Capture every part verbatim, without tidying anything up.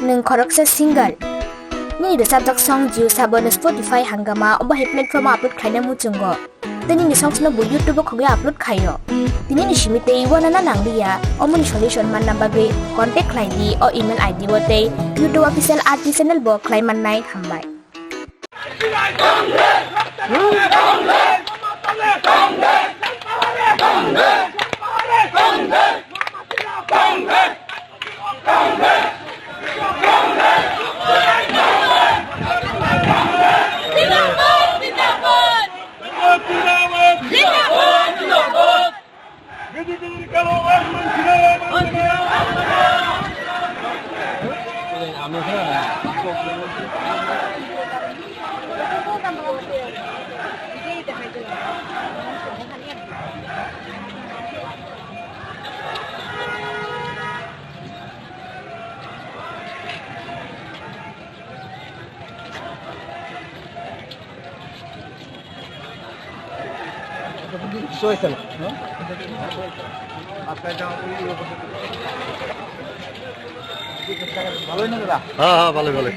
Nwng khoroksa singer. Nini rwchapjak song Jio Saavn, Spotify hangama obo hai platform o upload khlaina muchungo. Tei nini songs no bo YouTube o khogwi upload khaio. Tini ni simi tei uanana nangliya, omoni solution manna bagwi contact khlai di o email I D o tei YouTube official R T channel bo khlai mannai. Hambai. ভালোই না দাদা? হ্যাঁ, হ্যাঁ, ভালোই, ভালোই।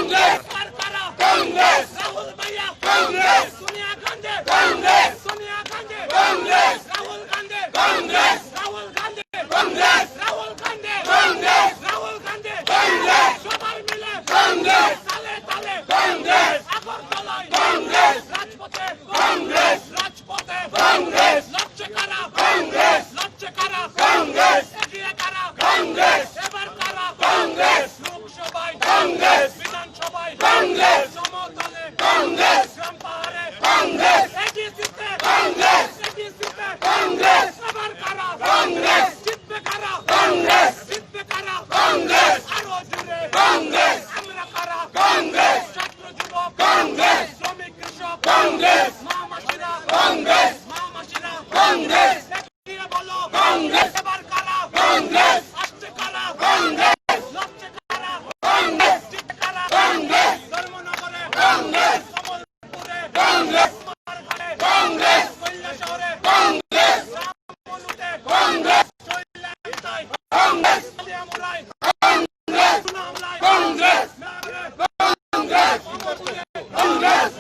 Congress! Congress! Rahul ভাইয়া! Congress! সোনিয়া গান্ধী! Congress! সোনিয়া গান্ধী! Congress! রাহুল গান্ধী! Congress! রাহুল গান্ধী! Congress! রাহুল গান্ধী! Congress! রাহুল গান্ধী! Congress! সবাই মিলে! Congress! তালে তালে! Congress! আগরতলায়! Congress! রাজপথে! Congress! রাজপথে! Congress! লড়ছে কারা? Congress! লড়ছে কারা? Congress! এগিয়ে কারা? Congress! এবার কারা? Congress! লোকসভায় Congress! বিধানসভায় Congress! সমতলে Congress! গ্রাম পাহাড়ে Congress! এডিসিতে Congress! এডিসিতে Congress! এবার কারা? Congress! জিতবে কারা? Congress! জিতবে কারা? Congress! আরো জোরে Congress! আমরা কারা? Congress! ছাত্র যুবক Congress! শ্রমিক কৃষক Congress! মা মাসিরা Congress! মা মাসিরা Congress! এগিয়ে বলো Congress! এবার কারা Congress! আসছে কারা Congress! লড়ছে কারা Congress! জিতছে কারা Congress! ধর্মনগরে Congress! কমলপুরে Congress! কুমারঘাটে Congress! কৈলাসহরে Congress! রামবনুতে Congress! চৈলান্তায় Congress! কালিয়ামুড়ায় Congress! সুনামুড়ায় Congress! মেহেরপুরে Congress! কমলপুরে Congress!